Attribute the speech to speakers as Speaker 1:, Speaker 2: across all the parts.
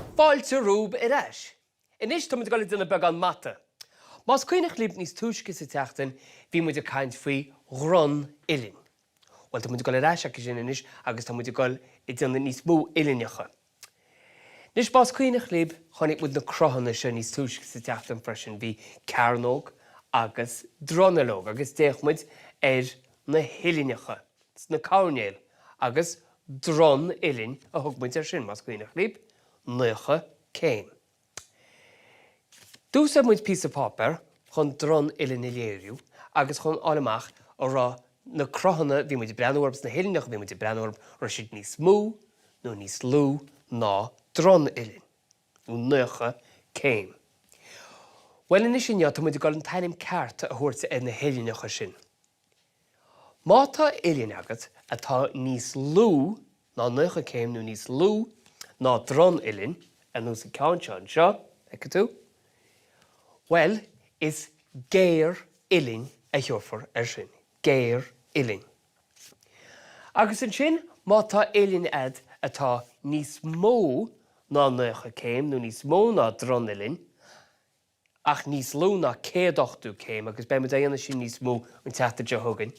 Speaker 1: Fáilte romhaibh ar ais! Anois tá muid ag dul ag déanamh beagán mata. Más cuimhneach libh níos túisce sa tseachtain bhí muid ag caint faoi dhronuillinn. Bhuel tá muid ag dul ar ais acu sin anois agus tá muid ag dul ag déanamh níos mó uillinneacha. Anois más cuimhneach libh chonaic muid na cruthanna seo níos túisce sa tseachtain freisin, bhí cearnóg agus dronuilleog agus d'fhéach muid ar na huillinneacha sna coirnéil agus dronuillinn a thug muid air sin, más cuimhneach libh, 90 céim. D'úsáid muid píosa páipéir chun dronuillinn a léiriú agus chun fháil amach an raibh na cruthanna a bhí muid ag breathnú orthu, na huillinneacha a bhí muid ag breathnú orthu, raibh siad níos mó nó níos lú ná dronuillinn, nó 90 céim. Bhuel anois inniu tá muid ag dul an t-ainm ceart a thabhairt ar na huillinneacha sin. Má tá uillinn agat atá níos lú ná 90 céim nó níos lú ná dronuillinn, ar nós an ceann seo anseo, feicfidh tú, bhuel, is géar-uillinn a thiúrfar air sin, géar-uillinn. Agus ansin, má tá uillinn a'd atá níos mó ná 90 céim nó níos mó ná dronuillinn, ach níos lú ná 180 céim, agus beidh muid á dhéanamh sin níos mó an tseachtain seo chugainn,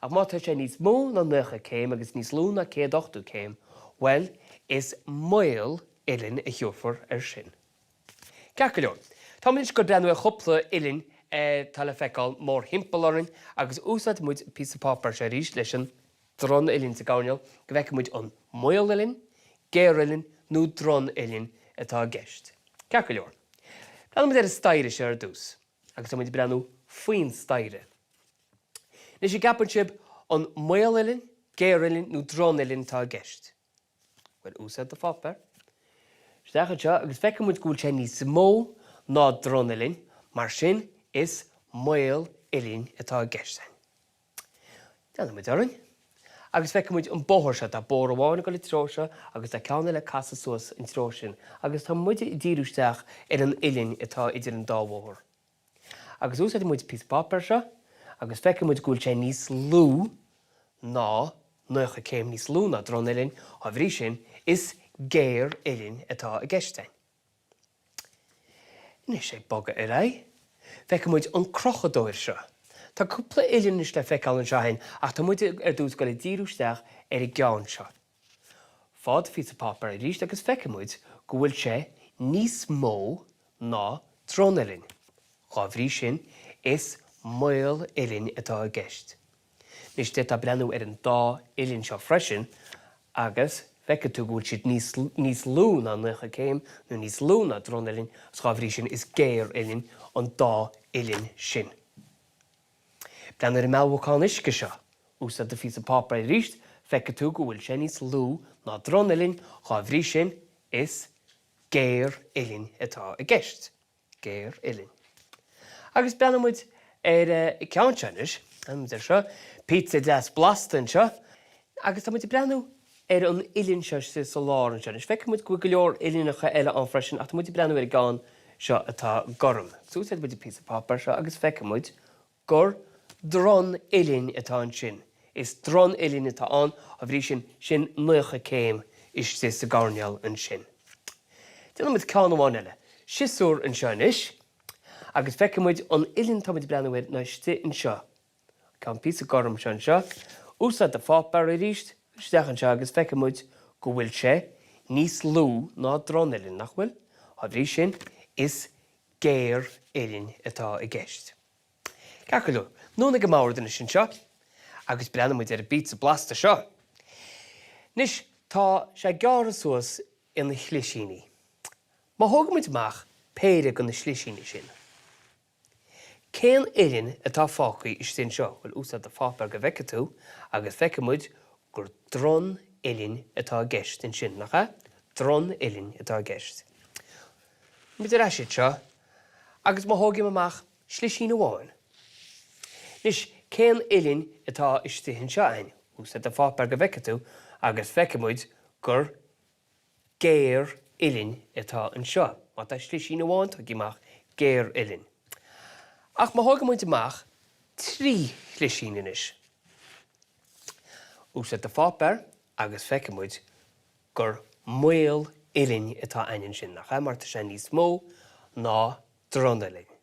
Speaker 1: ach má tá sé níos mó ná 90 céim agus níos lú ná 180 céim, bhuel, is maol-uillinn a thiúrfar air sin. Ceart go leor, táimid anois ag dul breathnú ar chúpla uillinn atá le feiceáil mórthimpeall orainn agus úsáidfidh muid píosa páipéir seo arís leis an dronuillinn sa gcoirnéal go bhfeicfidh muid an maol-uillinn, géar-uillinn nó dronuillinn atá i gceist. Ceart go leor. Breathnóidh muid ar an staighre seo ar dtús agus tá muid ag breathnú faoin staighre. Anois an gceapann sibh an maol-uillinn, géar-uillinn nó dronuillinn atá i gceist? Bhuel, úsáid do pháipéar. Isteach anseo agus feicfidh muid go bhfuil sé níos mó ná dronuillinn, mar sin is maol-uillinn atá i gceist againn. Leanfaidh muid orainn agus feicfidh muid an bóthar seo. Tá bóthar amháin ag dul an treo seo agus tá ceann eile ag casadh suas an treo sin agus tá muid ag díriú isteach ar an uillinn atá idir an dá bhóthar. Agus úsáidfidh muid píosa páipéir seo agus feicfidh muid go bhfuil sé níos lú ná 90 céim, níos lú ná dronuillinn, dá bhrí sin is géar-uillinn atá i gceist againn. Anois, ag bogadh ar aghaidh, feicfidh muid an crochadóir seo. Tá cúpla uillinn anois le feiceáil anseo againn ach tá muid ar dtús ag dul ag díriú isteach ar an gceann seo. Faigh do phíosa páipéir arís agus feicfidh muid go bhfuil sé níos mó ná dronuillinn. Dhá bhrí sin, is maol-uillinn atá i gceist. Anois d'fhéadfá breathnú ar an dá uillinn seo freisin agus feicfidh tú go bhfuil siad níos níos lú ná 90 céim nó níos lú ná dronuillinn agus dhá bhrí sin is géar-uillinn an dá uillinn sin. Breathnaigh ar an mealbhacán uisce seo. Úsáid do phíosa páipéir arís, feicfidh tú go bhfuil sé níos lú ná dronuillinn, dhá bhrí sin is géar-uillinn atá i gceist. Géar-uillinn. Agus breathnóidh muid ar an ceann seo anois. Breathnóidh muid ar seo. Pizza deas blasta anseo. Agus tá muid ag breathnú ar an uillinn seo istigh sa lár anseo. Anois feicfidh muid go bhfuil go leor uillinneacha eile ann freisin ach tá muid ag breathnú ar an gceann seo atá gorm. So úsáidfidh muid an píosa páipéir seo agus feicfidh muid gur dronuillinn atá ansin. Is dronuillinn atá ann, dá bhrí sin, sin 90 céim istigh sa gcoirnéal ansin. Déanfaidh muid ceann amháin eile. Siosúr anseo anois, agus feicfidh muid an uillinn atá muid ag breathnú air ná istigh anseo. Ceann píosa gorm seo anseo. Úsáid do pháipéar arís, isteach anseo agus feicfidh muid go bhfuil sé níos lú ná dronuillinn, nach bhfuil? Dá bhrí sin, is géar-uillinn atá i gceist. Ceart go leor, anonn ag an mbord anois anseo agus breathnóidh muid ar an bpizza blasta seo. Anois, tá sé gearrtha suas ina shlisíní. Má thógann muid amach péire de na slisíní sin, cén uillinn atá fágtha istigh anseo? Bhuel, úsáid do pháipéar go bhfeicfidh tú agus feicfidh muid gur dronuillinn atá i gceist ansin, nach ea? Dronuillinn atá i gceist. Muid ar ais anseo agus má thógaim amach Slisín amháin. Anois, cén uillinn atá istigh anseo againn? Úsáid do pháipéar go bhfeicfidh tú agus feicfidh muid gur géar-uillinn atá anseo. Má tá slisín amháin tógtha amach, géar-uillinn. Ach má thógann muid amach 3 shlisín anois. Úsáid do pháipéar agus feicfidh muid gur maol-uillinn. Uillinn atá a'inn ansin, nach ea? Mar tá sé níos mó ná dronuillinn.